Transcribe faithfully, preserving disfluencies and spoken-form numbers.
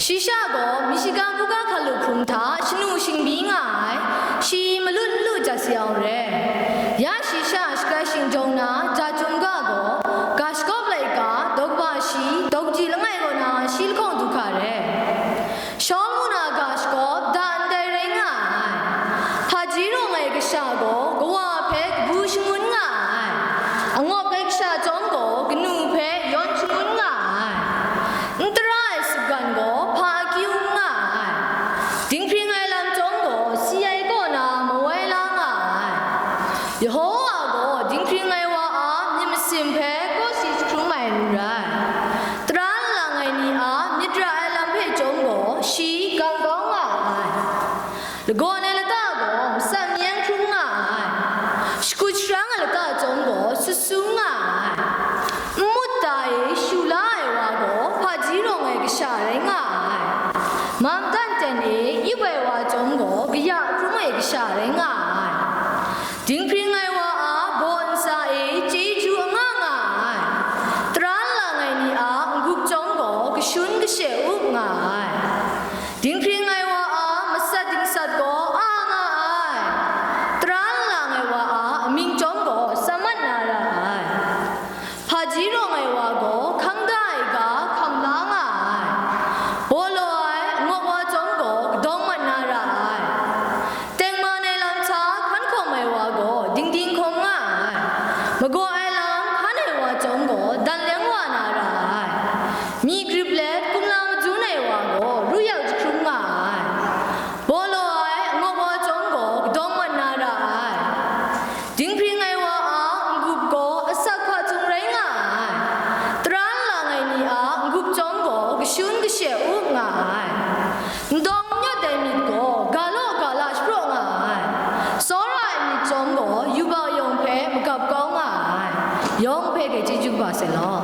Shi sha gaw Michigan buga hkalup hpung hta shanu shingbyi nga ai, shi malut malu jat sayau re. Ya shi sha shagrai shingjawng na ja chyum ga gaw, ga shagawp laika, daw kaba shi, daw kaji langai kaw na shi lahkawng du hka re. Shawng mung na ga shagawp da ndai rai nga ai. Hpaji rawng ai kasha gaw kawa hpe kabu shangun nga ai. Angawk ai kasha chyawm gaw kanu hpe yawn shangun nga ai. N tara ai sup gan gaw hpa akyu n nga ai. Dinghpring ai lam chyawm gaw si ai kaw na mawai la nga ai. Yehowa gaw dinghpring ai wa a myit masin hpe kawsi jahkrum ai n rai. Tara lang ai ni a myit ra ai lam hpe chyawm gaw shi gang kau nga ai. Lagawn ai lata gaw matsat n yang hkrum nga ai. Shakut sharang ai lata chyawm gaw sut su nga ai. Nmut ta e shu la ai wa gaw hpaji rawng ai kasha rai nga ai. Mangdan ten e yup ai wa chyawm gaw kaya hkrum ai kasha rai nga ai. Dinghpring ai wa a baw ntsa e chyeju anga nga ai. Tara lang ai ni a n-gup chyawm gaw kashun kashe up nga ai. Dinghpring ai wa a masat dingsat gaw a nga ai. Tara lang ai wa a amying chyawm gaw sa mat na ra ai. Hpaji rawng ai wa gaw hkang da ai ga hkam la nga ai. Baw law ai angawk wa chyawm gaw kadawng mat na ra ai. Tengman ai lam hta hkan hkawm ai wa gaw dingding hkawm nga ai. Magaw ai lam hkan ai wa chyawm gaw dan leng wa na ra ai. Myi grip let kumla madun ai wa gaw ru yau jahkrum nga ai. Baw law ai angawk wa chyawm gaw kadawng mat na ra ai. Dinghpring ai wa a n-gup gaw asak hpa htung rai nga ai. Tara lang ai ni a n-gup chyawm gaw kashun kashe up nga ai. Ndawng n yawt ai myit gaw ga law ga la shapraw nga ai. Tsawra ai myit chyawm gaw yubak yawng hpe magap kau nga ai. Yawng hpe grai chyeju kaba sai law.